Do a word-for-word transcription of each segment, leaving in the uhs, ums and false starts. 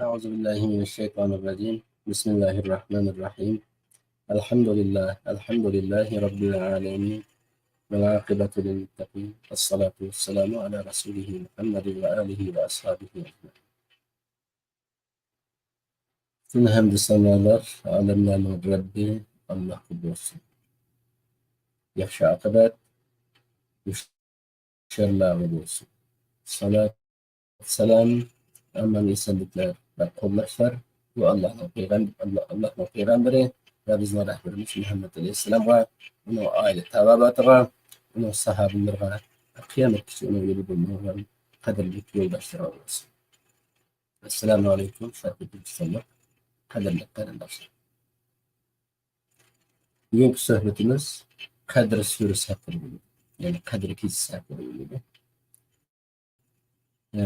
أعوذ بالله من الشيطان الرجيم. بسم الله الرحمن الرحيم. الحمد لله، الحمد لله رب العالمين. والعاقبة للمتقين. والصلاة والسلام على رسوله محمد وآله وأصحابه أجمعين. پۈتۈن ھەمدۇ سانالار ئالەملەرنىڭ رەببى ئاللاھقا بولسۇن. ياخشى ئاقىۋەت مۇشۇ شەرلەرگە بولسۇن. سالات، سالام، ئامان ئېسەنلىكلەر ۋە قوللاشلار بۇ ئاللاھنىڭ پەيغەم-، ئاللا-، ئاللاھنىڭ پەيغەمبىرى ۋە بىزنىڭ رەھبىرىمىز مۇھەممەد ئەلەيھىسسالامغا، ئۇنىڭ ئائىلە تاۋابىئاتىغا، ئۇنىڭ ساھابىلىرىغا، قىيامەتكىچە ئۇنىڭ يولىدا ماڭغان قەدىرلىك يولداشلىرىغا بولسۇن. ئەسسالامۇ ئەلەيكۇم، ھۆرمەتلىك قېرىنداشلار. بۈگۈنكى سۆھبىتىمىز قەدر سۈرىسى ھەققىدە بولىدۇ. يەنى قەدر كېچىسى ھەققىدە بولىدۇ. ئە،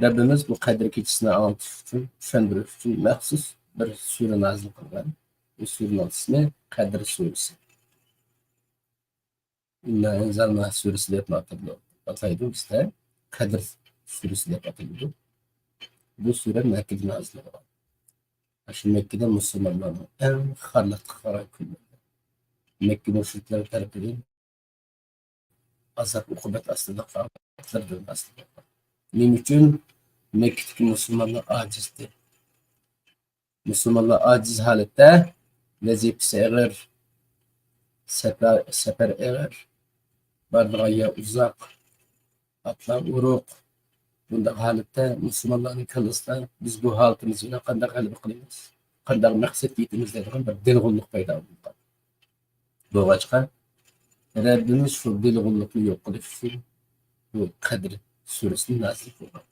رەببىمىز بۇ قەدر كېچىسىنى ئاڭلىتىش ئۈچۈن، چۈشەندۈرۈش ئۈچۈن مەخسۇس بىر سۈرە نازىل قىلغان. بۇ سۈرىنىڭ ئىسمى قەدر سۈرىسى. ئىننا ئەنزەلناھۇ سۈرىسى دەپمۇ ئاتىلىدۇ. ئاتايدۇ بىزدە. قەدر سۈرىسى دەپ ئاتىلىدۇ. بۇ سۈرە مەككىدە نازىل بولغان. شۇ مەككىدە مۇسۇلمانلارنىڭ ئەڭ خارلىققا قالغان كۈنلىرى. مەككە مۇشرىكلىرى تەرىپىدىن ئازاب-ئوقۇبەت ئاستىدا قالغان ۋاقىتلىرىدىن ئاستىدا. نېمە ئۈچۈن؟ مەككىدىكى مۇسۇلمانلار ئاجىزدى. مۇسۇلمانلار ئاجىز ھالەتتە، ۋەزىپىسى ئېغىر، سەپەر، سەپەر ئېغىر، بارىدىغان يەر ئۇزاق، ئاتلار ئورۇق. بۇنداق ھالەتتە مۇسۇلمانلارنىڭ كاللىسىدا بىز بۇ ھالىتىمىز بىلەن قانداق غەلىبە قىلىمىز، قانداق مەقسەتكە يېتىمىز دەيدىغان بىر دىلغۇنلۇق پەيدا بولغان. بولغاچقا، رەببىمىز شۇ دىلغۇنلۇقنى يوق قىلىش ئۈچۈن بۇ قەدر سۈرىسىنى نازىل قىلغان.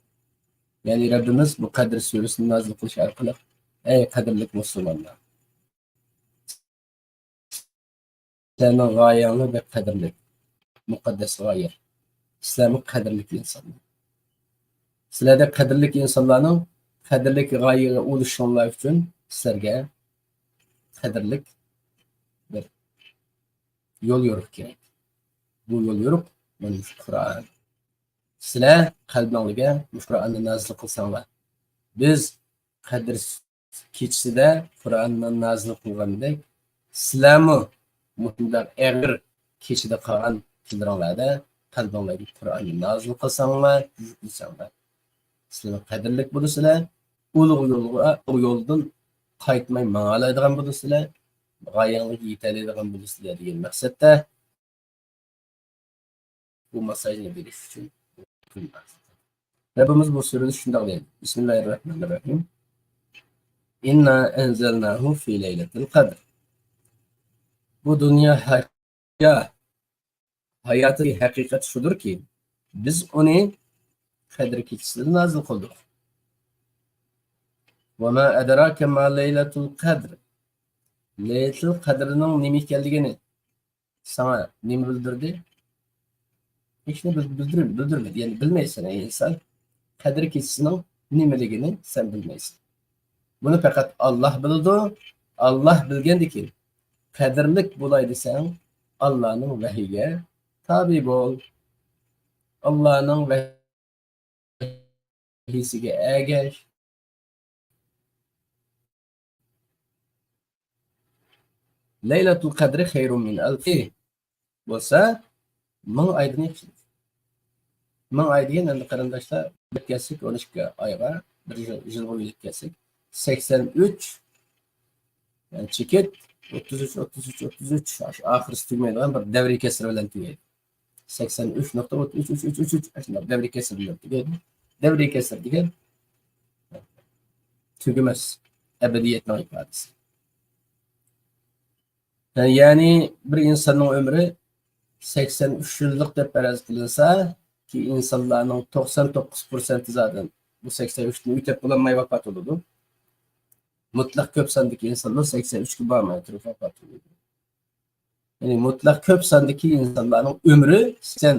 يەنى رەببىمىز بۇ قەدر سۈرىسىنى نازىل قىلىش ئارقىلىق، ئەي قەدىرلىك مۇسۇلمانلار، سىلەرنىڭ غايەڭلار بەك قەدىرلىك، مۇقەددەس غايە. سىلەرمۇ قەدىرلىك ئىنسانلار. سىلەردەك قەدىرلىك ئىنسانلارنىڭ قەدىرلىك غايىگە ئۇلىشىشىڭلار ئۈچۈن سىلەرگە قەدىرلىك بىر يول يورۇق كېرەك. بۇ يول يورۇق مانا مۇشۇ قۇرئان. سىلەر قەلبىڭلارگە مۇشۇ قۇرئاننى نازىل قىلساڭلار، بىز قەدىر كېچىسىدە قۇرئاننى نازىل قىلغاندەك، سىلەرمۇ مۇشۇنداق ئېغىر كېچىدە قالغان كۈنلىرىڭلاردا قەلبىڭلارگە قۇرئاننى نازىل قىلساڭلار، يۈكلىسەڭلار، سىلەر قەدىرلىك بولىسىلەر، ئۇلۇغ يولغا، ئۇ يولدىن قايتماي ماڭالايدىغان بولىسىلەر، غايەڭلارگە يېتەلەيدىغان بولىسىلەر دېگەن مەقسەتتە بۇ ماساژنى بېرىش ئۈچۈن. رەببىمىز بۇ سۈرىدە شۇنداق دەيدۇ. بىسمىللاھىررەھمانىررەھىم. ئىننا ئەنزەلناھۇ فى لەيلەتىل قەدر. بۇ دۇنيا ھە-، ھاياتى ھەقىقەت شۇدۇركى، بىز ئۇنى قەدر كېچىسىدە نازىل قىلدۇق. ۋە ما ئەدراكە ما لەيلەتۇل قەدر. لەيلەتۇل قەدرنىڭ نېمە ئىكەنلىكىنى ساڭا نېمە بىلدۈردى؟ ھېچنېمە بىل-، بىلدۈرمە-، بىلدۈرمىدى. يەنى بىلمەيسەن، ئەي ئىنسان. قەدىر كېچىسىنىڭ نېمىلىكىنى سەن بىلمەيسەن. بۇنى پەقەت ئاللاھ بىلىدۇ. ئاللاھ بىلگەندىكىن، قەدىرلىك بولاي دېسەڭ، ئاللاھنىڭ ۋەھيىگە تابىئ بول. ئاللاھنىڭ ۋەھيىگە ئەگەش. لەيلەتۇل قەدرى خەيرۇم مىن ئەلفى بولسا، مىڭ ئايدىن ياخشى. مىڭ ئاي دېگەن ئەمدى قېرىنداشلار، بىلىپ كەلسەك، ئون ئىككى ئايغا بىر يىل، يىلغا بۆلۈپ كەلسەك، سەكسەن ئۈچ، يەنى چېكىت، ئوتتۇز ئۈچ، ئوتتۇز ئۈچ، ئوتتۇز ئۈچ، ئاشۇ ئاخىرسى تۈگىمەيدىغان بىر دەۋرىي كەسىر بىلەن تۈگەيدۇ. سەكسەن ئۈچ نۇقتا ئۈچ ئۈچ ئۈچ ئۈچ ئۈچ، ئاشۇنداق دەۋرىي كەسىر بىلەن تۈگەيدۇ. دەۋرىي كەسىر دېگەن تۈگىمەس ئەبەدىيەتنىڭ ئىپادىسى. يەنى بىر ئىنساننىڭ ئۆمرى سەكسەن ئۈچ يىللىق دەپ پەرەز قىلىنسا، كى ئىنسانلارنىڭ توقسان توققۇز پىرسەنتى زادى بۇ سەكسەن ئۈچتىن ئۆتۈپ بولالماي ۋاپات بولىدۇ. مۇتلەق كۆپ ساندىكى ئىنسانلار سەكسەن ئۈچكە بارماي تۇرۇپ ۋاپات بولىدۇ. يەنى مۇتلەق كۆپ ساندىكى ئىنسانلارنىڭ ئۆمرى سەكسەن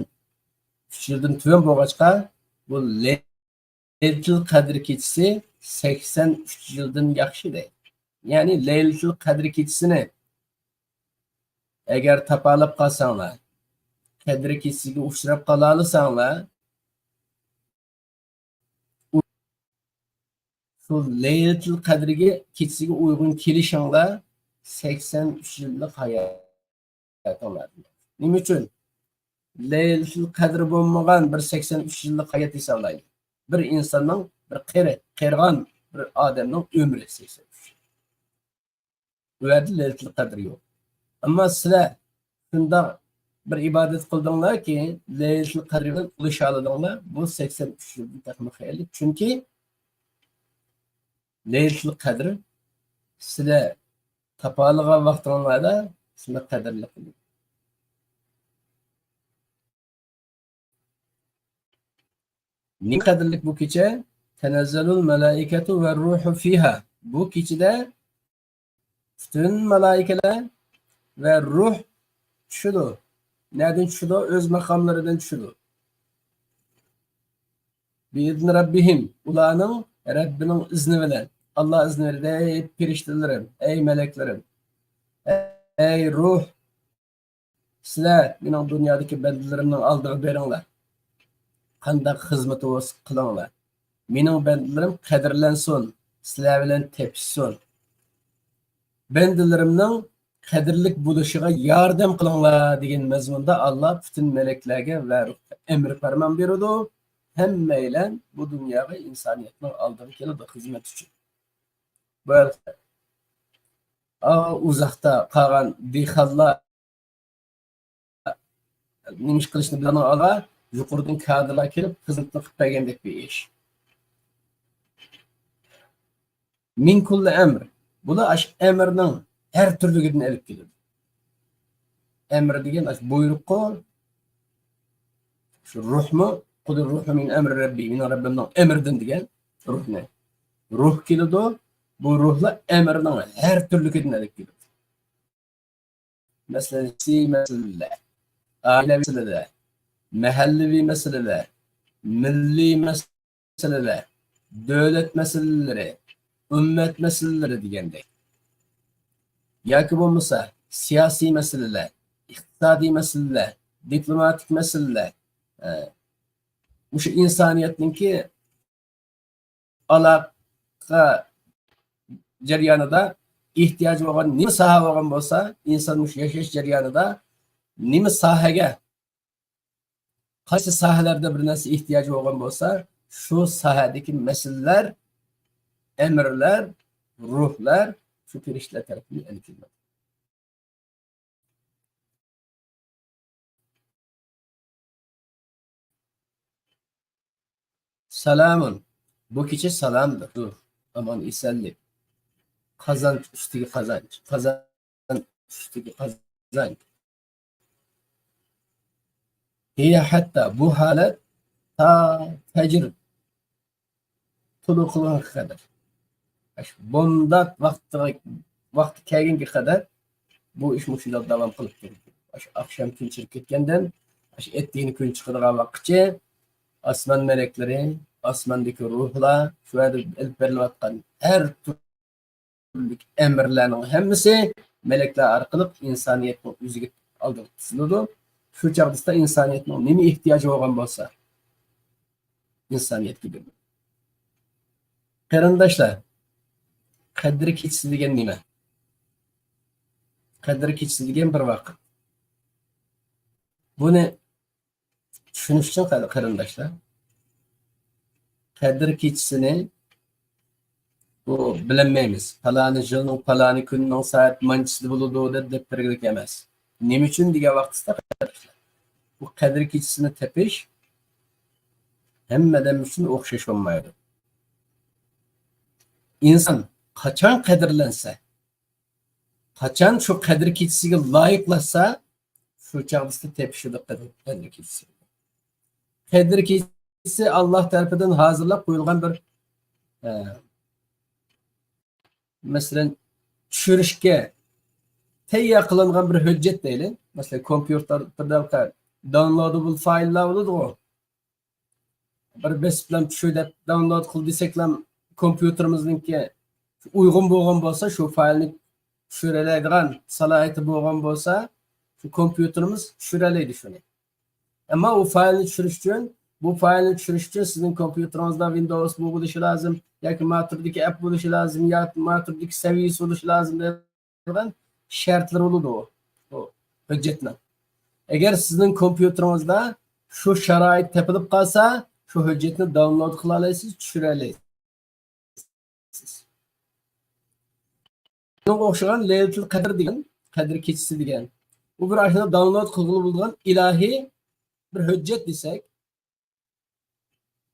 ئۈچ يىلدىن تۆۋەن بولغاچقا، بۇ لەيلىتۇل قەدىر كېچىسى سەكسەن ئۈچ يىلدىن ياخشى دەيدۇ. يەنى لەيلىتۇل قەدىر كېچىسىنى ئەگەر تاپالاپ قالساڭلار، قەدىر كېچىسىگە ئۇچراپ قالالىساڭلار، ئۇ شۇ لەيلىتۇل قەدرىگە، كېچىسىگە ئۇيغۇن كېلىشىڭلار سەكسەن ئۈچ يىللىق ھاياتىڭلار. نېمە ئۈچۈن؟ لەيلىتۇل قەدرى بولمىغان بىر سەكسەن ئۈچ يىللىق ھايات ھېسابلايلى. بىر ئىنساننىڭ، بىر قېرى، قېرىغان بىر ئادەمنىڭ ئۆمرى سەكسەن ئۈچ يىل. بۇ يەردە لەيلىتۇل قەدرى يوق. ئەمما سىلەر شۇنداق بىر ئىبادەت قىلدىڭلاركى، لەيلىتۇل قەدرى بىلەن ئۇلىشالىدىڭلار، بۇ سەكسەن ئۈچ يىلدىن تېخىمۇ خەيرلىك. چۈنكى لەيلىتۇل قەدرى سىلەر تاپالىغان ۋاقتىڭلاردا سىلەر قەدىرلىك. نېمە قەدىرلىك بۇ كېچە؟ تەنەززەلۇل مەلائىكەتۇ ۋە روھۇ فىھا. بۇ كېچىدە پۈتۈن مالائىكىلەر ۋە روھ چۈشىدۇ. نەدىن چۈشىدۇ؟ ئۆز ماقاملىرىدىن چۈشىدۇ. بىئىزنى رەببىھىم، ئۇلارنىڭ رەببىنىڭ ئىزنى بىلەن. ئاللا ئىزنى بېرىدۇ: ئەي پېرىشتىلىرىم، ئەي مەلەكلىرىم، ئەي روھ، سىلەر مېنىڭ دۇنيادىكى بەندىلىرىمنىڭ ئالدىغا بېرىڭلار. قانداق خىزمىتى بولسا قىلىڭلار. مېنىڭ بەندىلىرىم قەدىرلەنسۇن، سىلەر بىلەن تېپىشسۇن. بەندىلىرىمنىڭ قەدىرلىك بولۇشىغا ياردەم قىلىڭلار دېگەن مەزمۇندا ئاللا پۈتۈن مەلەكلەرگە ۋە روھقا ئەمر پەرمان بېرىدۇ. ھەممەيلەن بۇ دۇنياغا ئىنسانىيەتنىڭ ئالدىغا كېلىدۇ خىزمەت ئۈچۈن. بۇ يەردە ئۇزاقتا قالغان دېھقانلار نېمە ئىش قىلىشنى بىلىدىغان ئالغا يۇقىرىدىن كادىرلار كېلىپ خىزمىتىنى قىلىپ بەرگەندەك بىر ئىش. مىن كۇللى ئەمر. بۇلار ئاشۇ ئەمرنىڭ ھەر تۈرلۈكىدىن ئېلىپ كېلىدۇ. ئەمر دېگەن ئاشۇ بۇيرۇققۇ، شۇ روھمۇ، قۇلى روھۇ مىن ئەمرى رەببى، مېنىڭ رەببىمنىڭ ئەمرىدىن دېگەن روھنى. روھ كېلىدۇ، بۇ روھلار ئەمرنىڭ ھەر تۈرلۈكىدىن ئېلىپ كېلىدۇ. مەسىلەن، سىياسىي مەسىلىلەر، ئائىلىۋى مەسىلىلەر، مەھەللىۋى مەسىلىلەر، مىللىي مەسىلىلەر، دۆلەت مەسىلىلىرى، ئۈممەت مەسىلىلىرى دېگەندەك. ياكى بولمىسا سىياسىي مەسىلىلەر، ئىقتىسادىي مەسىلىلەر، دىپلوماتىك مەسىلىلەر، ئە، مۇشۇ ئىنسانىيەتنىڭكى ئالاقە جەريانىدا ئېھتىياجى بولغان نېمە ساھە بولغان بولسا، ئىنسان مۇشۇ ياشاش جەريانىدا نېمە ساھەگە، قايسى ساھەلەردە بىر نەرسە ئېھتىياجى بولغان بولسا، شۇ ساھەدىكى مەسىلىلەر، ئەمىرلەر، روھلار شۇ پېرىشتىلەر تەرىپىدىن ئېلىپ كېلىنىدۇ. سالامۇن. بۇ كېچە سالامدۇر. ئامان ئېسەنلىك. قازانچ ئۈستىگە قازانچ. قازانچ ئۈستىگە قازانچ. ھىيە ھەتتا بۇ ھالەت تا پەجر تولۇق قىلغانغا قەدەر، ئاشۇ بومدات ۋاقتىغا، ۋاقتى كەلگەنگە قەدەر بۇ ئىش مۇشۇنداق داۋام قىلىپ تۇرىدۇ. ئاشۇ ئاخشام كۈن چىقىپ كەتكەندىن، ئاشۇ ئەتىگىنى كۈن چىقىدىغان ۋاققىچە ئاسمان مەلەكلىرى، ئاسماندىكى روھلار، شۇ يەردە ئېلىپ بېرىلىۋاتقان ھەر تۈرلۈك ئەمىرلەرنىڭ ھەممىسى مەلەكلەر ئارقىلىق ئىنسانىيەتنىڭ ئۆزىگە ئالدىغا تىزىلىدۇ. شۇ چاغدا ئىنسانىيەتنىڭ نېمە ئېھتىياجى بولغان بولسا، ئىنسانىيەتكە بېرىدۇ. قېرىنداشلار، قەدىر كېچىسى دېگەن نېمە؟ قەدىر كېچىسى دېگەن بىر ۋاقىت. بۇنى چۈشىنىش ئۈچۈن، قېرىنداشلار، قەدىر كېچىسىنى بۇ بىلەلمەيمىز. پالانى يىلنىڭ، پالانى كۈننىڭ سائەت مانچىسىدا بولىدۇ دەپ، دەپ بەرگۈلۈك ئەمەس. نېمە ئۈچۈن دېگەن ۋاقتىدا، قېرىنداشلار، بۇ قەدىر كېچىسىنى تېپىش ھەممە ئادەم ئۈچۈن ئوخشاش بولمايدۇ. ئىنسان قاچان قەدىرلەنسە، قاچان شۇ قەدىر كېچىسىگە لايىقلاشسا، شۇ چاغدا تېپىشىدۇ قەدىر، قەدىر كېچىسى. قەدىر كېچىسى ئاللا تەرىپىدىن ھازىرلاپ قويۇلغان بىر، ئە، مەسىلەن، چۈشۈرۈشكە تەييار قىلىنغان بىر ھۆججەت دەيلى. مەسىلەن، كومپيۇتېردا داونلودىبىل فايللار بولىدىغۇ. بىر بېسىپلام چۈشۈر دەپ داونلود قىل دېسەكلام، كومپيۇتېرىمىزنىڭكى ئۇيغۇن بولغان بولسا، شۇ فايلنى چۈشۈرەلەيدىغان سالاھىيىتى بولغان بولسا، شۇ كومپيۇتېرىمىز چۈشۈرەلەيدۇ شۇنى. ئەمما ئۇ فايلنى چۈشۈرۈش ئۈچۈن بۇ فايلنى چۈشۈرۈش ئۈچۈن سىزنىڭ كومپيۇتېرىڭىزدا ۋىندوۋس بولۇشى لازىم ياكى ما تۈردىكى ئەپ بولۇشى لازىم ياكى ما تۈردىكى سەۋىيەسى بولۇشى لازىم دەيدىغان شەرتلىرى بولىدۇ بۇ ھۆججەتنىڭ. ئەگەر سىزنىڭ كومپيۇتېرىڭىزدا شۇ شارائىت تېپىلىپ قالسا، شۇ ھۆججەتنى داۋنلود قىلالايسىز، چۈشۈرەلەيسىز. شۇنىڭغا ئوخشىغان لەيلىتۇل قەدىر دېگەن، قەدىر كېچىسى دېگەن، ئۇ بىر ئاشۇنداق داۋنلود قىلغىلى بولىدىغان ئىلاھىي بىر ھۆججەت دېسەك،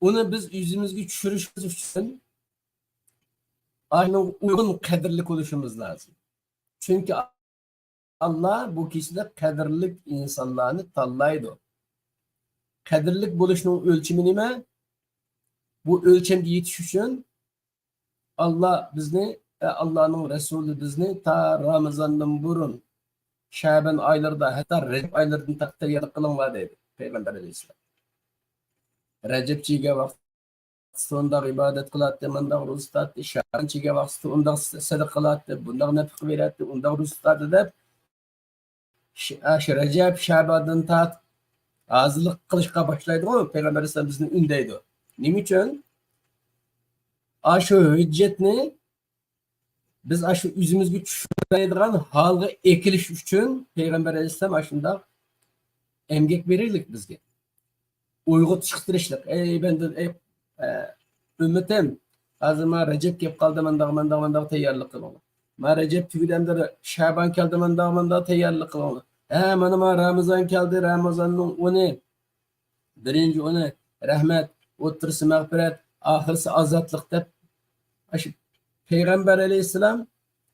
ئۇنى بىز ئۆزىمىزگە چۈشۈرۈشىمىز ئۈچۈن ئاشۇنىڭغا ئۇيغۇن قەدىرلىك بولۇشىمىز لازىم. چۈنكى ئاللا بۇ كېچىدە قەدىرلىك ئىنسانلارنى تاللايدۇ. قەدىرلىك بولۇشنىڭ ئۆلچىمى نېمە؟ بۇ ئۆلچەمگە يېتىش ئۈچۈن ئاللا بىزنى، ئە، ئاللانىڭ رەسۇلى بىزنى تا رامىزاندىن بۇرۇن، شەبەن ئايلىرىدا، ھەتتا رەجەب ئايلىرىدىن تەييارلىق قىلىڭلار دەيدۇ پەيغەمبەر ئەلەيھىسسالام. رەجەب چىگە ۋاقتى ئۇنداق ئىبادەت قىلاتتى، مۇنداق روزا تۇتاتتى، شەبەن چىگە ۋاقتى ئۇنداق سەدىقە قىلاتتى، بۇنداق نەپىقە بېرەتتى، ئۇنداق روزا تۇتاتتى دەپ، ش-، ئاشۇ رەجەب، شەبەندىن تارتىپ ھازىرلىق قىلىشقا باشلايدىغۇ، پەيغەمبەر ئەلەيھىسسالام بىزنى ئۈندەيدۇ. نېمە ئۈچۈن؟ ئاشۇ ھۆججەتنى بىز ئاشۇ ئۆزىمىزگە چۈشۈرەلەيدىغان ھالغا ئەكېلىش ئۈچۈن پەيغەمبەر ئەلەيھىسسالام ئاشۇنداق ئەمگەك بېرەيلىك بىزگە. ئويغىتىشقا تىرىشلىق. ئەي بەندە، ئەي، ئە، ئۈممىتىم، ھازىر ما رەجەب كەپ قالدى، مانداق، مانداق، مانداق تەييارلىق قىلىڭلار. ما رەجەب تۈگىدى، ئەمدى شەبان كەلدى، مانداق، مانداق تەييارلىق قىلىڭلار. ھە، مانا ما رامىزان كەلدى، رامىزاننىڭ ئونى، بىرىنچى ئونى رەھمەت، ئوتتۇرىسى مەغپىرەت، ئاخىرسى ئازادلىق دەپ، ئاشۇ پەيغەمبەر ئەلەيھىسسالام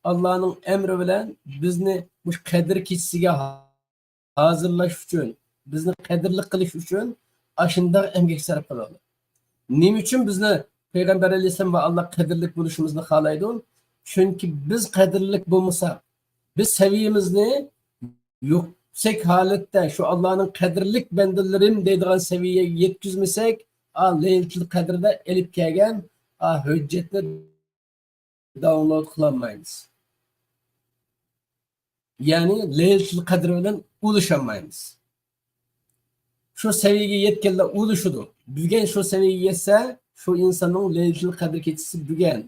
ئاللانىڭ ئەمرى بىلەن بىزنى مۇشۇ قەدىر كېچىسىگە ھازىرلاش ئۈچۈن، بىزنى قەدىرلىك قىلىش ئۈچۈن ئاشۇنداق ئەمگەك سەرپ قىلىدۇ. نېمە ئۈچۈن بىزنى پەيغەمبەر ئەلەيھىسسالام ۋە ئاللا قەدىرلىك بولۇشىمىزنى خالايدۇ؟ چۈنكى بىز قەدىرلىك بولمىساق، بىز سەۋىيىمىزنى يۈكسەك ھالەتتە، شۇ ئاللانىڭ قەدىرلىك بەندىلىرىم دەيدىغان سەۋىيەگە يەتكۈزمىسەك، ئا، لەيلىتۇل قەدىردە ئېلىپ كەلگەن، ئا، ھۆججەتنى داۋنلود قىلالمايمىز. يەنى لەيلىتۇل قەدىر بىلەن ئۇلىشالمايمىز. شۇ سەۋىيەگە يەتكەنلەر ئۇلىشىدۇ. بۈگۈن شۇ سەۋىيەگە يەتسە، شۇ ئىنساننىڭ لەيلىتۇل قەدىر كېچىسى بۈگۈن.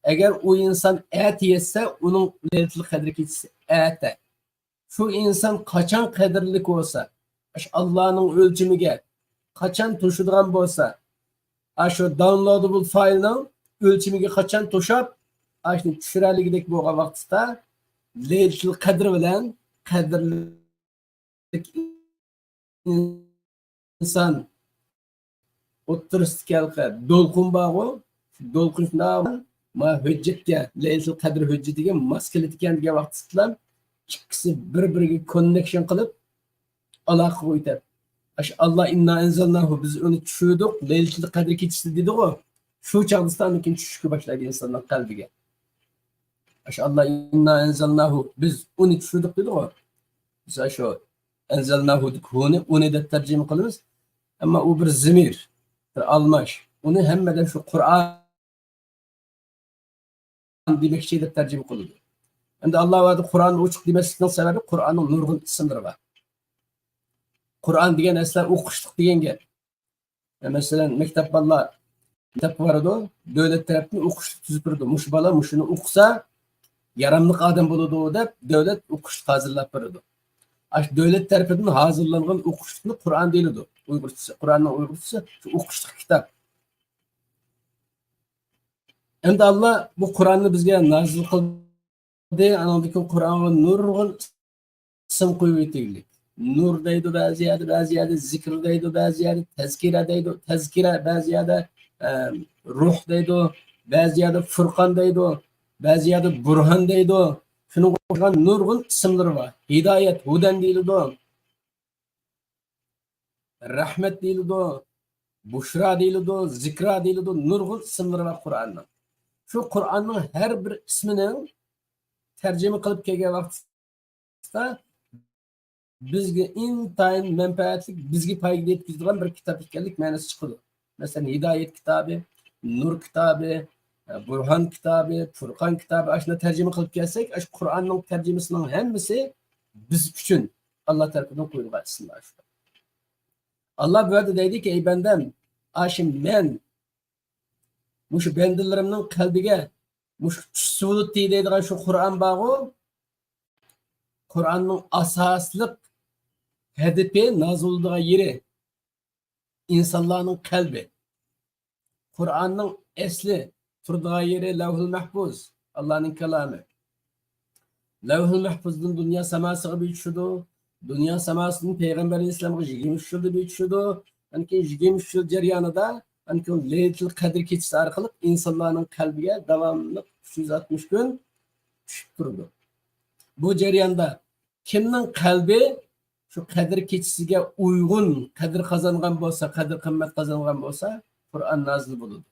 ئەگەر ئۇ ئىنسان ئەتە يەتسە، ئۇنىڭ لەيلىتۇل قەدىر كېچىسى ئەتە. شۇ ئىنسان قاچان قەدىرلىك بولسا، ئاشۇ ئاللانىڭ ئۆلچىمىگە قاچان توشىدىغان بولسا، ئاشۇ داۋنلودىبىل فايلنىڭ ئۆلچىمىگە قاچان توشاپ، ئاشۇنى چۈشۈرەلىگۈدەك بولغان ۋاقتىدا، لەيلىتۇل قەدىر بىلەن قەدىرلىك ئىنسان ئوتتۇرىسىدىكى ھېلىقى دولقۇن بارغۇ، شۇ دولقۇن شۇنداق ما ھۆججەتكە، لەيلىتۇل قەدىر ھۆججىتىگە ماس كېلىدىكەن دېگەن ۋاقتىدا ئىككىسى بىر-بىرىگە كوننېكشن قىلىپ، ئالاقىغا ئۆتەپ، ئاشۇ ئاللا ئىننا ئەنزەلناھۇ، بىز ئۇنى چۈشۈردۇق، لەيلىتۇل قەدىر كېچىسى دېدىغۇ، شۇ چاغدا ئاندىن كېيىن چۈشۈشكە باشلايدۇ ئىنساننىڭ قەلبىگە. ئاشۇ ئاللا ئىننا ئەنزەلناھۇ، بىز ئۇنى چۈشۈردۇق دېدىغۇ. بىز ئاشۇ ئەنزەلناھۇدىكى ھۇنى ئۇنى دەپ تەرجىمە قىلىمىز. ئەمما ئۇ بىر زىمىر، بىر ئالماش. ئۇنى ھەممىدىن شۇ قۇرئان دېمەكچى دەپ تەرجىمە قىلىدۇ. ئەمدى ئاللا ۋە قۇرئان ئوچۇق دېمەسلىكنىڭ سەۋەبى قۇرئاننىڭ نۇرغۇن ئىسىملىرى بار. قۇرئان دېگەن ئەسلى ئوقۇشلۇق دېگەن گەپ. مەسىلەن، مەكتەپ بالىلار مەكتەپكە بارىدۇ، دۆلەت تەرەپتىن ئوقۇشلۇق تۈزۈپ بېرىدۇ. مۇشۇ بالا مۇشۇنى ئوقۇسا، ياراملىق ئادەم بولىدۇ دەپ، دۆلەت ئوقۇشلۇق ھازىرلاپ بېرىدۇ. ئاشۇ دۆلەت تەرىپىدىن ھازىرلانغان ئوقۇشلۇقنى قۇرئان دېيىلىدۇ. ئۇيغۇرچىسى، قۇرئاننىڭ ئۇيغۇرچىسى شۇ ئوقۇشلۇق كىتاب. ئەمدى ئاللا بۇ قۇرئاننى بىزگە نازىل قىلدى. ئانىڭدىن كېيىن قۇرئانغا نۇرغۇن ئىسىم قويۇۋېتىلدى. نۇر دەيدۇ بەزى يەردە، بەزى يەردە زىكىر دەيدۇ، بەزى يەردە تەزكىرە دەيدۇ، تەزكىرە، بەزى يەردە، ئە، روھ دەيدۇ، بەزى يەردە فۇرقان دەيدۇ، بەزى يەردە بۇرھان دەيدۇ. شۇنىڭغا ئوخشىغان نۇرغۇن ئىسىملىرى بار. ھىدايەت، ھۇدەن دېيىلىدۇ. رەھمەت دېيىلىدۇ، بۇشرا دېيىلىدۇ، زىكرا دېيىلىدۇ، نۇرغۇن ئىسىملىرى بار قۇرئاننىڭ. شۇ قۇرئاننىڭ ھەر بىر ئىسمىنىڭ تەرجىمە قىلىپ كەلگەن ۋاقتىدا بىزگە ئىنتايىن مەنپەئەتلىك، بىزگە پايدا يەتكۈزىدىغان بىر كىتاب ئىكەنلىك مەنىسى چىقىدۇ. مەسىلەن، ھىدايەت كىتابى، نۇر كىتابى، بۇرھان كىتابى، پۇرقان كىتابى، ئاشۇنداق تەرجىمە قىلىپ كەلسەك، ئاشۇ قۇرئاننىڭ تەرجىمىسىنىڭ ھەممىسى بىز ئۈچۈن ئاللا تەرىپىدىن قويۇلغان ئىسىملار شۇ. ئاللا بۇ يەردە دەيدىكى، ئەي بەندەم، ئاشۇ مەن مۇشۇ بەندىلىرىمنىڭ قەلبىگە مۇشۇ چۈش سۈرىتى دەيدىغان شۇ قۇرئان بارغۇ، قۇرئاننىڭ ئاساسلىق ھەدىپى، نازىل بولىدىغان يېرى ئىنسانلارنىڭ قەلبى. قۇرئاننىڭ ئەسلى تۇرىدىغان يېرى لەۋھۇل مەھپۇز، ئاللانىڭ كالامى. لەۋھۇل مەھپۇزدىن دۇنيا ساماسىغا بىر چۈشىدۇ. دۇنيا ساماسىدىن پەيغەمبەر ئەلەيھىسسالامغا يىگىرمە ئۈچ يىلدا بىر چۈشىدۇ. ئاندىن كېيىن يىگىرمە ئۈچ يىل جەريانىدا، ئاندىن كېيىن لەيلىتۇل قەدىر كېچىسى ئارقىلىق ئىنسانلارنىڭ قەلبىگە داۋاملىق ئۈچ يۈز ئاتمىش كۈن چۈشۈپ تۇرىدۇ. بۇ جەرياندا كىمنىڭ قەلبى شۇ قەدىر كېچىسىگە ئۇيغۇن قەدىر قازانغان بولسا، قەدىر قىممەت قازانغان بولسا، قۇرئان نازىل بولىدۇ.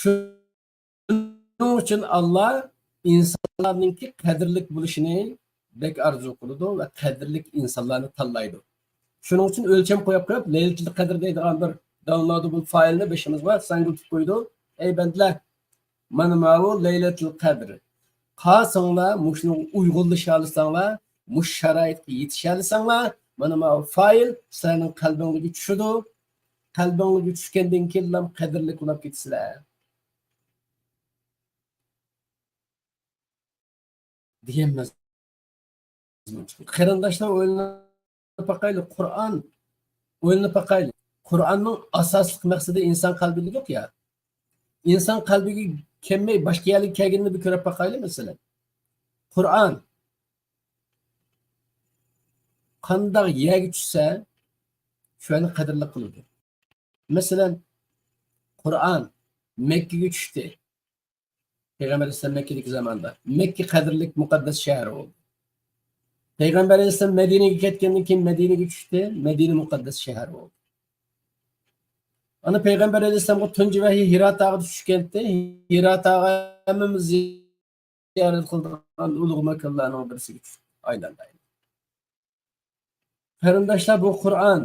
شۇنىڭ ئۈچۈن ئاللا ئىنسانلارنىڭكى قەدىرلىك بولۇشىنى بەك ئارزۇ قىلىدۇ ۋە قەدىرلىك ئىنسانلارنى تاللايدۇ. شۇنىڭ ئۈچۈن ئۆلچەم قويۇپ قويۇپ، لەيلىتۇل قەدىر دەيدىغان بىر داۋنلودابل فايلنى بېشىمىزغا ساڭگىلىتىپ قويىدۇ. ئەي بەندىلەر، مانا ماۋۇ لەيلەتۇل قەدىر. قالساڭلار، مۇشۇنىڭغا ئۇيغۇنلىشالىساڭلار، مۇشۇ شارائىتقا يېتىشەلىسەڭلار، مانا ماۋۇ فايل سىلەرنىڭ قەلبىڭلارغا چۈشىدۇ. قەلبىڭلارغا چۈشكەندىن كېيىنلا قەدىرلىك بولاپ كېتىسىلەر. دېگەن مەزمۇن. قېرىنداشلار، ئويلىنىپ باقايلى، قۇرئان، ئويلىنىپ باقايلى. قۇرئاننىڭ ئاساسلىق مەقسىتى ئىنسان قەلبى دېدۇق يا. ئىنسان قەلبىگە كەلمەي، باشقا يەرلەرگە كەلگىنىنى بىر كۆرۈپ باقايلى، مەسىلەن. قۇرئان قانداق يەرگە چۈشسە، شۇ يەرنى قەدىرلىك قىلىدۇ. مەسىلەن، قۇرئان مەككىگە چۈشتى. پەيغەمبەر ئەلەيھىسسالام مەككىدىكى زاماندا. مەككە قەدىرلىك مۇقەددەس شەھەر بولدى. پەيغەمبەر ئەلەيھىسسالام مەدىنىگە كەتكەندىن كېيىن مەدىنىگە چۈشتى. مەدىنە مۇقەددەس شەھەر بولدى. ئانا پەيغەمبەر ئەلەيھىسسالامغا تۇنجى ۋەھىي ھىرا تاغىدا چۈشكەنتى. ھىرا تاغى ھەممىمىز زىيارەت قىلىدىغان ئۇلۇغ ماكانلارنىڭ بىرسىگە چۈشتى، ئايلاندى. قېرىنداشلار، بۇ قۇرئان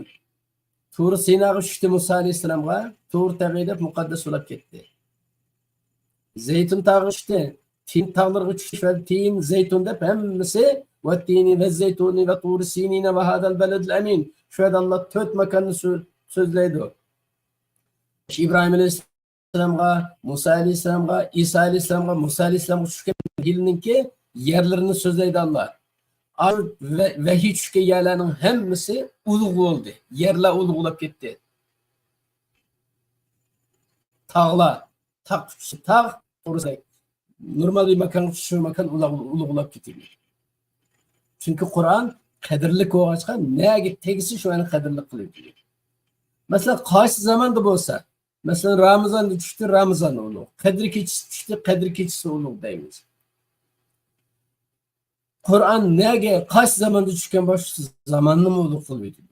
تۇرى سىناغا چۈشتى مۇسا ئەلەيھىسسالامغا، تۇر تېغى دەپ مۇقەددەس بولاپ كەتتى. زەيتۇن تاغىغا چۈشتى، تىن تاغلىرىغا چۈشتى، تىن، زەيتۇن دەپ ھەممىسى، ۋەتتىنى ۋەززەيتۇنى ۋەتۇرى سىنىنە ۋەھازەل بەلەدىل ئەمىن. شۇ يەردە ئاللا تۆت ماكاننى سۆ-، سۆزلەيدۇ. ئىبراھىم ئەلەيھىسسالامغا، مۇسا ئەلەيھىسسالامغا، ئىسا ئەلەيھىسسالامغا، مۇسا ئەلەيھىسسالامغا چۈشكەن ۋەھىينىڭكى يەرلىرىنى سۆزلەيدۇ ئاللا. ئا، ۋە-، ۋەھىي چۈشكەن يەرلەرنىڭ ھەممىسى ئۇلۇغ بولدى. يەرلەر ئۇلۇغ بولاپ كەتتى. تاغلار، تاغ چۈشسە تاغ، توغرىسى نورمال بىر ماكانغا چۈشسە شۇ ماكان ئۇلۇغ-، ئۇلۇغ بولاپ كېتىدۇ. چۈنكى قۇرئان قەدىرلىك بولغاچقا، نەگە تەگسە شۇ يەرنى قەدىرلىك قىلىۋېتىدۇ. مەسىلەن، قايسى زاماندا بولسا، مەسىلەن، رامىزاندا چۈشتى، رامىزان ئۇلۇغ. قەدىر كېچىسى چۈشتى، قەدىر كېچىسى ئۇلۇغ دەيمىز. قۇرئان نەگە، قايسى زاماندا چۈشكەن بولسا، شۇ زاماننىمۇ ئۇلۇغ قىلىۋېتىدۇ.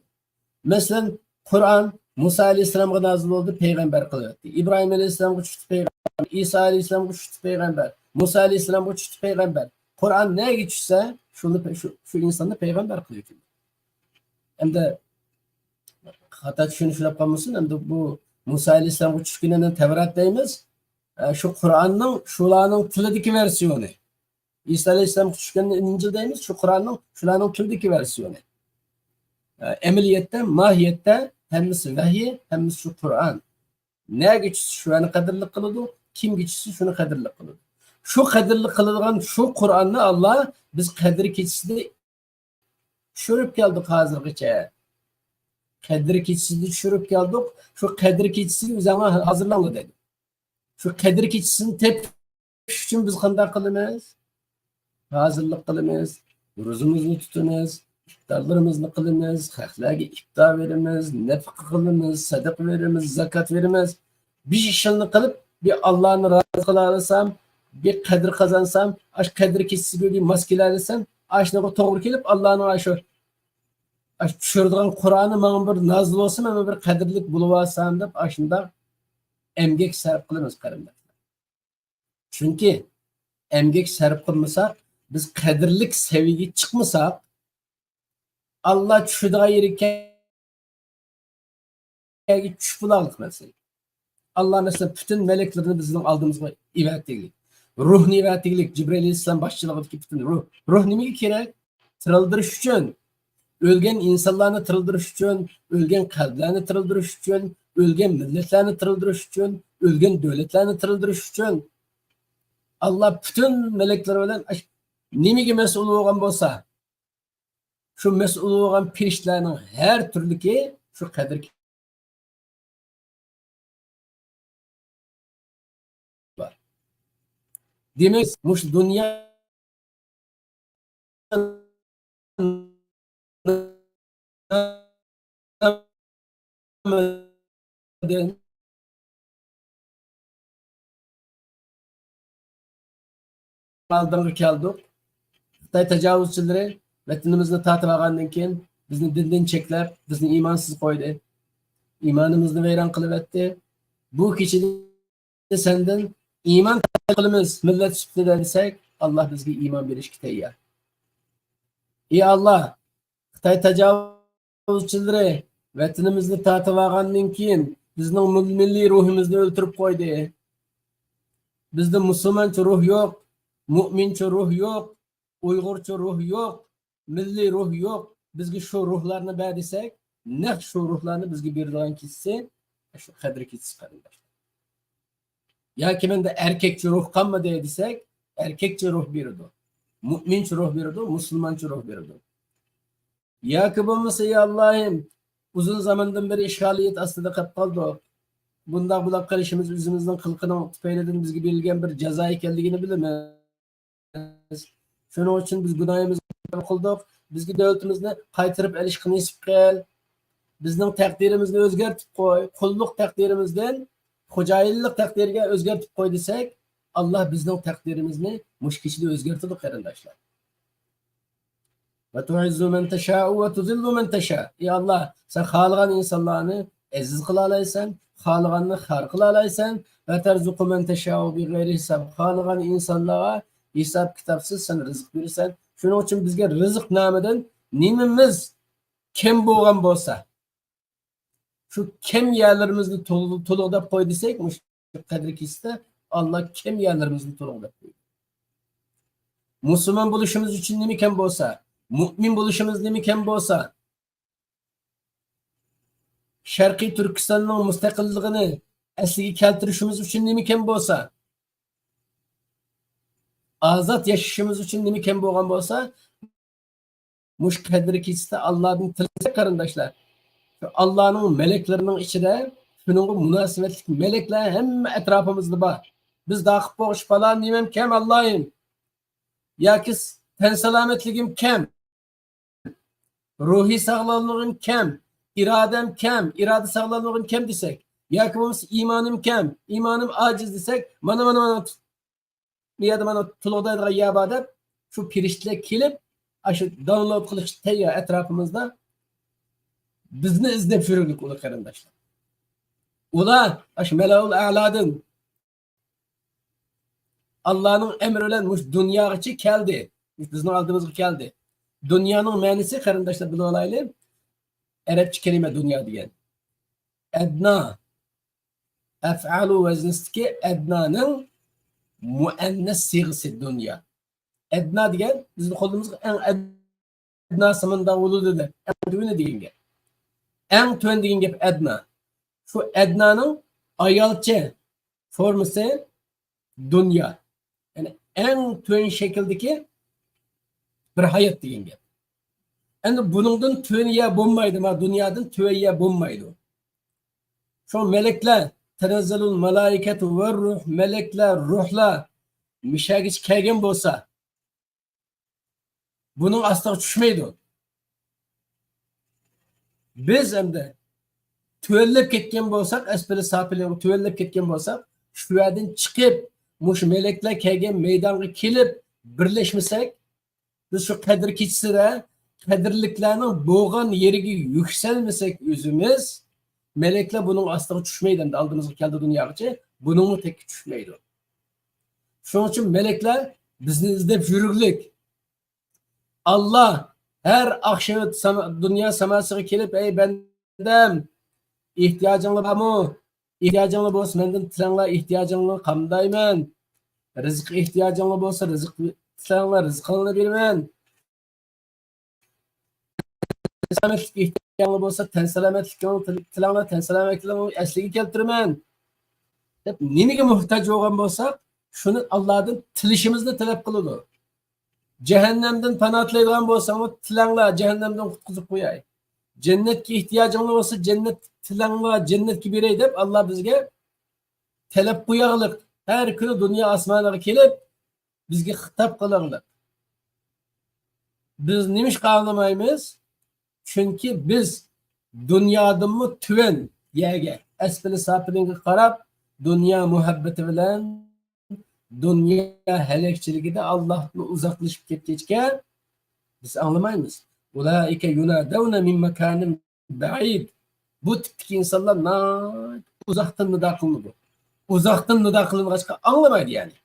مەسىلەن، قۇرئان مۇسا ئەلەيھىسسالامغا نازىل بولدى، پەيغەمبەر قىلىۋەتتى. ئىبراھىم ئەلەيھىسسالامغا چۈشتى، پەيغەمبەر. ئىسا ئەلەيھىسسالامغا چۈشتى، پەيغەمبەر. مۇسا ئەلەيھىسسالامغا چۈشتى، پەيغەمبەر. قۇرئان نەگە چۈشسە، شۇنى پە-، شۇ، شۇ ئىنساننى پەيغەمبەر قىلىۋېتىدۇ. ئەمدى خاتا چۈشىنىشلەپ قالمىسۇن، ئەمدى بۇ مۇسا ئەلەيھىسسالامغا چۈشكىنىنى تەۋرات دەيمىز. ئە، شۇ قۇرئاننىڭ شۇلارنىڭ تىلىدىكى ۋېرسىيونى. ئىسا ئەلەيھىسسالامغا چۈشكەننى ئىنجىل دەيمىز، شۇ قۇرئاننىڭ شۇلارنىڭ تىلىدىكى ۋېرسىيونى. ئە، ئەمەلىيەتتە، ماھىيەتتە ھەممىسى ۋەھىي، ھەممىسى شۇ قۇرئان. نەگە چۈشسە شۇنى قەدىرلىك قىلىدۇ، كىمگە چۈشسە شۇنى قەدىرلىك قىلىدۇ. شۇ قەدىرلىك قىلىدىغان شۇ قۇرئاننى ئاللا بىز قەدىر كېچىسىدە چۈشۈرۈپ كەلدۇق ھازىرغىچە. قەدىر كېچىسىدە چۈشۈرۈپ كەلدۇق. شۇ قەدىر كېچىسىگە ئۆزۈڭلار ھازىرلاڭلار دەيدۇ. شۇ قەدىر كېچىسىنى تېپىش ئۈچۈن بىز قانداق قىلىمىز؟ ھازىرلىق قىلىمىز، روزىمىزنى تۇتىمىز، ئىپتارلىرىمىزنى قىلىمىز، خەقلەرگە ئىپتار بېرىمىز، نەپىقە قىلىمىز، سەدىقە بېرىمىز، زاكات بېرىمىز. بىر ئىشلارنى قىلىپ، بىر ئاللانى رازى قىلالىسام، بىر قەدىر قازانسام، ئاشۇ قەدىر كېچىسىگە بىر ماس كېلەلىسەم، ئاشۇنىڭغا توغرا كېلىپ، ئاللانىڭ ئاشۇ، ئاشۇ چۈشۈرىدىغان قۇرئانى ماڭا بىر نازىل بولسا، مەن بىر قەدىرلىك بولۇۋالسام دەپ، ئاشۇنداق ئەمگەك سەرپ قىلىمىز، قېرىنداشلار. چۈنكى ئەمگەك سەرپ قىلمىساق، بىز قەدىرلىك سەۋىيەگە چىقمىساق، ئاللا چۈشىدىغان يېرىگە چۈشۈپ بولارلىق مەسىلە. ئاللا مەسىلەن پۈتۈن مەلەكلىرىنى بىزنىڭ ئالدىمىزغا ئېۋەتتىگلىك. روھنى ئېۋەتتىگلىك، جىبرىئىل ئەلەيھىسسالام باشچىلىقىدىكى پۈتۈن روھ. روھ نېمىگە كېرەك؟ تىرىلدۈرۈش ئۈچۈن، ئۆلگەن ئىنسانلارنى تىرىلدۈرۈش ئۈچۈن، ئۆلگەن قەلبلەرنى تىرىلدۈرۈش ئۈچۈن، ئۆلگەن مىللەتلەرنى تىرىلدۈرۈش ئۈچۈن، ئۆلگەن دۆلەتلەرنى تىرىلدۈرۈش ئۈچۈن ئاللا پۈتۈن مەلەكلىرى بىلەن ئاش-، نېمىگە مەسئۇل بولغان بولسا، شۇ مەسئۇل بولغان پېرىشتىلەرنىڭ ھەر تۈرلۈكى شۇ قەدىر بار. دېمەك، مۇشۇ دۇنيا ئالدىغا كەلدۇق. خىتاي تاجاۋۇزچىلىرى ۋەتىنىمىزنى تارتىپ ئالغاندىن كېيىن، بىزنى دىندىن چەكلەپ، بىزنى ئىمانسىز قويدى. ئىمانىمىزنى ۋەيران قىلىۋەتتى. بۇ كېچىدە سەندىن ئىمان تەلەپ قىلىمىز مىللەت سۈپىتىدە دېسەك، ئاللا بىزگە ئىمان بېرىشكە تەييار. ئى ئاللا، خىتاي تاجاۋۇزچىلىرى ۋەتىنىمىزنى تارتىۋالغاندىن كېيىن، بىزنىڭ مىل-، مىللىي روھىمىزنى ئۆلتۈرۈپ قويدى. بىزدە مۇسۇلمانچە روھ يوق، مۇئمىنچە روھ يوق، ئۇيغۇرچە روھ يوق، مىللىي روھ يوق. بىزگە شۇ روھلارنى بەر دېسەك، نەق شۇ روھلارنى بىزگە بېرىدىغان كېچىسى شۇ قەدىر كېچىسى، قېرىنداشلار. ياكى مەندە ئەركەكچە روھ قالمىدى دېسەك، ئەركەكچە روھ بېرىدۇ. مۇئمىنچە روھ بېرىدۇ، مۇسۇلمانچە روھ بېرىدۇ. ياكى بولمىسا، يا ئاللاھىم، ئۇزۇن زاماندىن بېرى ئىشغالىيەت ئاستىدا قېلىپ قالدۇق. بۇنداق بولۇپ قېلىشىمىز ئۆزىمىزنىڭ قىلىقىنىڭ تۈپەيلىدىن بىزگە بېرىلگەن بىر جازا ئىكەنلىكىنى بىلىمىز. شۇنىڭ ئۈچۈن بىز گۇناھىمىزنى قىلدۇق. بىزگە دۆلىتىمىزنى قايتۇرۇپ ئېلىشقا نېسىپ قىل. بىزنىڭ تەقدىرىمىزنى ئۆزگەرتىپ قوي. قۇللۇق تەقدىرىمىزدىن خوجايىنلىق تەقدىرگە ئۆزگەرتىپ قوي دېسەك، ئاللا بىزنىڭ تەقدىرىمىزنى مۇشۇ كېچىدە ئۆزگەرتىدۇ، قېرىنداشلار. وتعز من تشاء وتذل من تشاء. ئى ئاللا، سەن خالىغان ئىنسانلارنى ئەزىز قىلالايسەن، خالىغاننى خار قىلالايسەن. وترزق من تشاء بغير حساب. خالىغان ئىنسانلارغا ھېساب-كىتابسىز سەن رىزىق بېرىسەن. شۇنىڭ ئۈچۈن بىزگە رىزىق نامىدىن نېمىمىز كەم بولغان بولسا، شۇ كەم يەرلىرىمىزنى تول-، تولۇقلاپ قوي دېسەك، مۇشۇ قەدىر كېچىسىدە ئاللا كەم يەرلىرىمىزنى تولۇقلاپ قويدى. مۇسۇلمان بولۇشىمىز ئۈچۈن نېمە كەم بولسا، مۇئمىن بولۇشىمىز نېمە كەم بولسا، شەرقىي تۈركىستاننىڭ مۇستەقىللىقىنى ئەسلىگە كەلتۈرۈشىمىز ئۈچۈن نېمە كەم بولسا، ئازاد ياشىشىمىز ئۈچۈن نېمە كەم بولغان بولسا، مۇشۇ قەدىر كېچىسىدە ئاللادىن تىلىسەك، قېرىنداشلار، شۇ ئاللانىڭ مەلەكلىرىنىڭ ئىچىدە شۇنىڭغا مۇناسىۋەتلىك مەلەكلەر ھەممە ئەتراپىمىزدا بار. بىز داقىپ بولغۇچ پالان نېمەم كەم، ئاللايىم، ياكى تەن سالامەتلىكىم كەم، روھىي ساغلاملىقىم كەم، ئىرادەم كەم، ئىرادە ساغلاملىقىم كەم دېسەك، ياكى بولمىسا ئىمانىم كەم، ئىمانىم ئاجىز دېسەك، مانا، مانا، مانا، بۇ يەردە مانا تولۇقلايدىغان يەر بار دەپ، شۇ پېرىشتىلەر كېلىپ، ئاشۇ داۋۇنلود قىلىشقا تەييار ئەتراپىمىزدا. بىزنى ئىزدەپ يۈرگۈلۈك ئۇلۇغ قېرىنداشلار. ئۇلار ئاشۇ مەلەئۇل ئەلادىن ئاللانىڭ ئەمرى بىلەن مۇشۇ دۇنياغىچە كەلدى. مۇشۇ بىزنىڭ ئالدىمىزغا كەلدى. دۇنيانىڭ مەنىسى، قېرىنداشلار، بىلىۋالايلى. ئەرەبچە كەلىمە دۇنيا دېگەن. ئەدنا. ئەفئالۇ ۋەزنىسىدىكى ئەدنانىڭ مۇئەننەس سىيغىسى دۇنيا. ئەدنا دېگەن بىزنىڭ قولىمىزغا ئەڭ ئەدناسى مۇنداق بولىدۇ دەپ، ئەڭ تۆۋىنى دېگەن گەپ. ئەڭ تۆۋەن دېگەن گەپ ئەدنا. شۇ ئەدنانىڭ ئايالچە فورمىسى دۇنيا. يەنى ئەڭ تۆۋەن شەكىلدىكى بىر ھايات دېگەن گەپ. ئەمدى بۇنىڭدىن تۆۋەن يەر بولمايدۇ، ما دۇنيادىن تۆۋەن يەر بولمايدۇ. شۇ مەلەكلەر، تەنەززەلۇل مەلائىكەتۇ ۋە روھ، مەلەكلەر، روھلار مىشەگىچە كەلگەن بولسا، بۇنىڭ ئاستىغا چۈشمەيدۇ. بىز ئەمدى تۆۋەنلەپ كەتكەن بولساق، ئەسپىلى سافىلىنغا تۆۋەنلەپ كەتكەن بولساق، شۇ يەردىن چىقىپ، مۇشۇ مەلەكلەر كەلگەن مەيدانغا كېلىپ بىرلەشمىسەك، بىز شۇ قەدىر كېچىسىدە قەدىرلىكلەرنىڭ بولغان يېرىگە يۈكسەلمىسەك ئۆزىمىز، مەلەكلەر بۇنىڭ ئاستىغا چۈشمەيدۇ، ئەمدى ئالدىمىزغا كەلدى دۇنياغىچە، بۇنىڭمۇ تەككە چۈشمەيدۇ. شۇنىڭ ئۈچۈن مەلەكلەر بىزنى ئىزدەپ يۈرگۈلۈك. ئاللا ھەر ئاخشىمى ساما-، دۇنيا ساماسىغا كېلىپ، ئەي بەندەم، ئېھتىياجىڭلار بارمۇ؟ ئېھتىياجىڭلار بولسا مەندىن تىلەڭلار، ئېھتىياجىڭلارنى قامدايمەن. رىزىق ئېھتىياجىڭلار بولسا، رىزىق تىلەڭلار، رىزقىڭلارنى بېرىمەن. سالامەتلىك ئېھتىياجىڭلار بولسا، تەن سالامەتلىكىڭنى تىل-، تىلەڭلار، تەن سالامەتلىكىڭنى ئەسلىگە كەلتۈرىمەن، دەپ نېمىگە موھتاج بولغان بولساق، شۇنى ئاللادىن تىلىشىمىزنى تەلەپ قىلىدۇ. جەھەننەمدىن پانا تىلەيدىغان بولساڭلار، تىلەڭلار، جەھەننەمدىن قۇتقۇزۇپ قوياي. جەننەتكە ئېھتىياجىڭلار بولسا، جەننەت تىلەڭلار، جەننەتكە بېرەي دەپ ئاللا بىزگە تەلەپ قوياغلىق. ھەر كۈنى دۇنيا ئاسمانىغا كېلىپ، بىزگە خىتاب قىلاغلىق. بىز نېمىشقا ئاڭلىمايمىز؟ چۈنكى بىز دۇنيادىنمۇ تۆۋەن يەرگە، ئەسپىلى سافىلىنغا قاراپ، دۇنيا مۇھەببىتى بىلەن، دۇنيا ھەلەكچىلىكىدە ئاللاھتىن ئۇزاقلىشىپ كەتكەچكە، بىز ئاڭلىمايمىز. ئۇلائىكە يۇنادەۋنە مىن ماكانىن بەئىد. بۇ تىپتىكى ئىنسانلار ناھايىتى ئۇزاقتىن نىدا قىلىنىدۇ. ئۇزاقتىن نىدا قىلىنغاچقا ئاڭلىمايدۇ يەنى.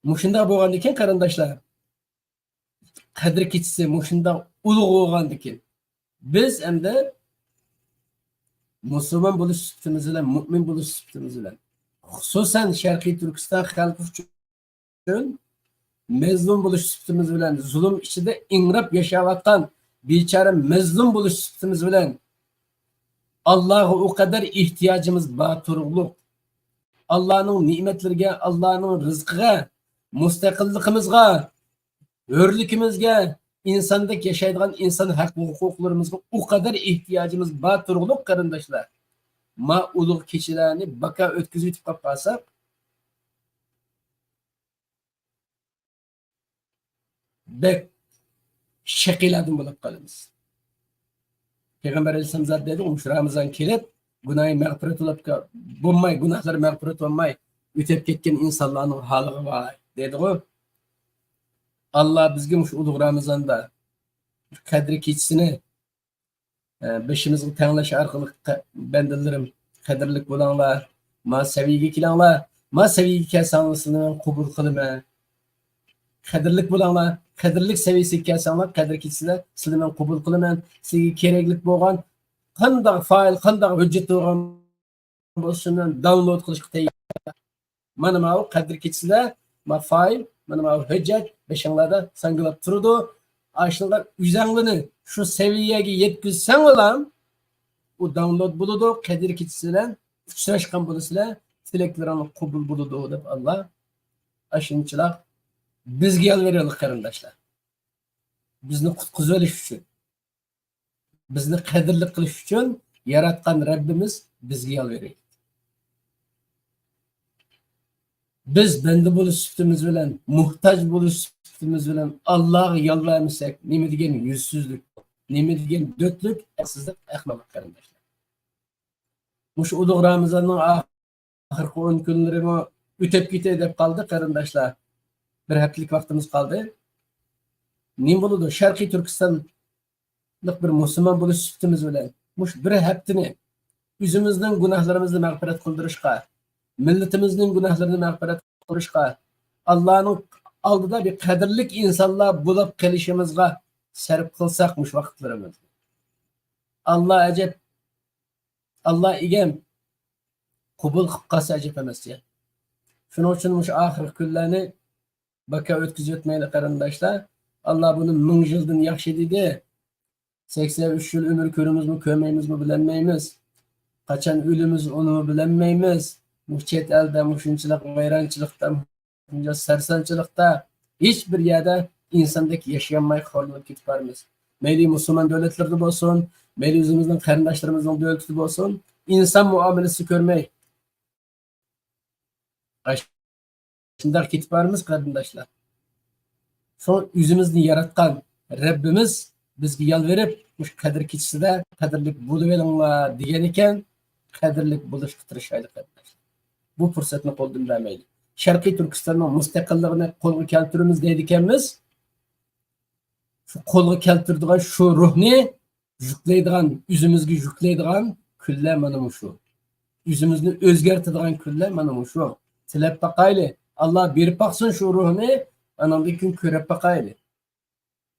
مۇشۇنداق بولغاندىكىن قېرىنداشلار، قەدىر كېچىسى مۇشۇنداق ئۇلۇغ بولغاندىكىن، بىز ئەمدى مۇسۇلمان بولۇش سۈپىتىمىز بىلەن، مۇئمىن بولۇش سۈپىتىمىز بىلەن، خۇسۇسەن شەرقىي تۈركىستان خەلقى ئۈچۈن مەزلۇم بولۇش سۈپىتىمىز بىلەن، زۇلۇم ئىچىدە ئىڭراپ ياشاۋاتقان بىچارە مەزلۇم بولۇش سۈپىتىمىز بىلەن، ئاللاغا ئۇ قەدەر ئېھتىياجىمىز بار تۇرۇقلۇق. ئاللانىڭ نېمەتلىرىگە، ئاللانىڭ رىزقىغا، مۇستەقىللىقىمىزغا، ھۆرلۈكىمىزگە، ئىنساندەك ياشايدىغان ئىنسان ھەق ھوقۇقلىرىمىزغا ئۇ قەدەر ئېھتىياجىمىز بار تۇرۇقلۇق، قېرىنداشلار. ما ئۇلۇغ كېچىلەرنى باكا ئۆتكۈزۈۋېتىپ قاپ قالساق، بەك شەقىيلاردىن بولۇپ قالىمىز. پەيغەمبەر ئەلەيھىسسالام زادى دەيدۇ، مۇشۇ رامىزان كېلىپ، گۇناھى مەغپىرەت بولۇپ، بولماي، گۇناھلىرى مەغپىرەت بولماي ئۆتۈپ كەتكەن ئىنسانلارنىڭ ھالىغا ۋاي دەيدىغۇ. ئاللا بىزگە مۇشۇ ئۇلۇغ رامىزاندا قەدرى كېچىسىنى، ئە، بېشىمىزغا تەڭلەش ئارقىلىق، قە-، بەندىلىرىم، قەدىرلىك بولۇڭلار، ما سەۋىيەگە كېلىڭلار، ما سەۋىيەگە كەلسەڭلار سىلىنى مەن قوبۇل قىلىمەن. قەدىرلىك بولۇڭلار، قەدىرلىك سەۋىيەسىگە كەلسەڭلار، قەدىر كېچىسىدە سىلىنى مەن قوبۇل قىلىمەن. سىلىگە كېرەكلىك بولغان قانداق فايل، قانداق ھۆججەت بولغان بولسۇن، داۋنلود قىلىشقا تەييار. مانا ماۋۇ قەدىر كېچىسىدە، ما فايل، مانا ماۋۇ ھۆججەت بېشىڭلاردا ساڭگىلاپ تۇرىدۇ. ئاشۇنىڭغا ئۆزەڭلىنى شۇ سەۋىيەگە يەتكۈزسەڭلار، ئۇ داۋنلود بولىدۇ، قەدىر كېچىسى بىلەن ئۇچراشقان بولىسىلەر، تىلەكلىرىڭلار قوبۇل بولىدۇ، دەپ ئاللا ئاشۇنچىلاق بىزگە يالۋۇرۇۋاتىدۇ، قېرىنداشلار. بىزنى قۇتقۇزۇۋېلىش ئۈچۈن. بىزنى قەدىرلىك قىلىش ئۈچۈن ياراتقان رەببىمىز بىزگە يالۋۇرىدۇ. بىز بەندە بولۇش سۈپىتىمىز بىلەن، موھتاج بولۇش سۈپىتىمىز بىلەن ئاللاغا يالۋۇرمىساق، نېمە دېگەن يۈزسىزلىك، نېمە دېگەن دۆتلۈك، ئەقىلسىزلىك، ئەخمەقلىق، قېرىنداشلار. مۇشۇ ئۇلۇغ رامىزاننىڭ ئاخىرقى ئون كۈنلىرىمۇ ئۆتۈپ كېتەي دەپ قالدى، قېرىنداشلار. بىر ھەپتىلىك ۋاقتىمىز قالدى. نېمە بولىدۇ؟ شەرقىي تۈركىستانلىق بىر مۇسۇلمان بولۇش سۈپىتىمىز بىلەن مۇشۇ بىر ھەپتىنى ئۆزىمىزنىڭ گۇناھلىرىمىزنى مەغپىرەت قىلدۇرۇشقا، مىللىتىمىزنىڭ گۇناھلىرىنى مەغپىرەت قىلدۇرۇشقا، ئاللانىڭ ئالدىدا بىر قەدىرلىك ئىنسانلار بولۇپ قېلىشىمىزغا سەرپ قىلساق مۇشۇ ۋاقىتلىرىمىزنى، ئاللا ئەجەب، ئاللا ئىگەم، قوبۇل قىلىپ قالسا ئەجەب ئەمەسكەن. شۇنىڭ ئۈچۈن مۇشۇ ئاخىرقى كۈنلەرنى باكا ئۆتكۈزۈۋەتمەيلى، قېرىنداشلار. ئاللا بۇنى مىڭ يىلدىن ياخشى دېدى. سەكسەن ئۈچ يىل ئۆمۈر كۆرىمىزمۇ، كۆرمەيمىزمۇ، بىلەلمەيمىز. قاچان ئۆلىمىز، ئۇنىمۇ بىلەلمەيمىز. مۇشۇ چەت ئەلدە مۇشۇنچىلىق ۋەيرانچىلىقتا، شۇنچە سەرسانچىلىقتا ھېچ بىر يەردە ئىنساندەك ياشىيالماي خورلىنىپ كېتىپ بارىمىز. مەيلى مۇسۇلمان دۆلەتلىرىدە بولسۇن، مەيلى ئۆزىمىزنىڭ قېرىنداشلىرىمىزنىڭ دۆلىتىدە بولسۇن، ئىنسان مۇئامىلىسى كۆرمەي، شۇنداق كېتىپ بارىمىز، قېرىنداشلار. شۇڭا ئۆزىمىزنى ياراتقان رەببىمىز بىزگە يالۋۇرۇپ، مۇشۇ قەدىر كېچىسىدە قەدىرلىك بولۇۋېلىڭلار دېگەن ئىكەن. قەدىرلىك بولۇشقا تىرىشايلى، قېرىنداشلار. بۇ پۇرسەتنى قولدىن بەرمەيلى. شەرقىي تۈركىستاننىڭ مۇستەقىللىقىنى قولغا كەلتۈرىمىز دەيدىكەنمىز. شۇ قولغا كەلتۈرىدىغان شۇ روھنى يۈكلەيدىغان، ئۆزىمىزگە يۈكلەيدىغان كۈنلەر مانا مۇشۇ. ئۆزىمىزنى ئۆزگەرتىدىغان كۈنلەر مانا مۇشۇ. تىلەپ باقايلى. ئاللا بېرىپ باقسۇن شۇ روھنى، ئاناندىن كېيىن كۆرۈپ باقايلى.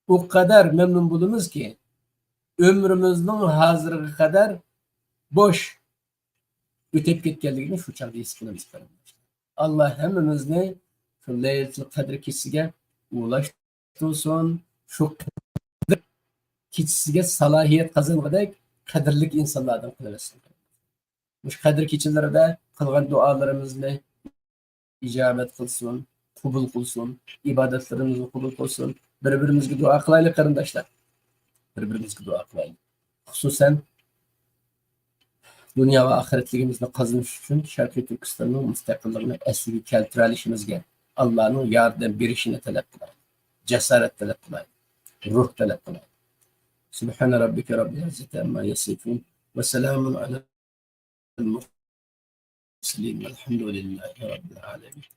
ئۇ قەدەر مەمنۇن بولىمىزكى، ئۆمرىمىزنىڭ ھازىرغا قەدەر بوش ئۆتۈپ كەتكەنلىكىنى شۇ چاغدا ھېس قىلىمىز، قېرىنداشلار. ئاللا ھەممىمىزنى شۇ لەيلىتۇل قەدىر كېچىسىگە ئۇلاشتۇرسۇن. تۇرسۇن، شۇ قەدىر كېچىسىگە سالاھىيەت قازانغۇدەك قەدىرلىك ئىنسانلاردىن قىلىۋەتسۇن. مۇشۇ قەدىر كېچىلىرىدە قىلغان دۇئالىرىمىزنى ئىجابەت قىلسۇن، قوبۇل قىلسۇن، ئىبادەتلىرىمىزنى قوبۇل قىلسۇن. بىر-بىرىمىزگە دۇئا قىلايلى، قېرىنداشلار. بىر-بىرىمىزگە دۇئا قىلايلى. خۇسۇسەن، دۇنيا ۋە ئاخىرەتلىكىمىزنى قازىنىش ئۈچۈن شەرقىي تۈركىستاننىڭ مۇستەقىللىقىنى ئەسلىگە كەلتۈرەلىشىمىزگە ئاللانىڭ ياردەم بېرىشىنى تەلەپ قىلايلى. جاسارەت تەلەپ قىلايلى. روھ تەلەپ قىلايلى. سبحان ربك رب العزة عما يصفون وسلام على المرسلين والحمد لله رب العالمين.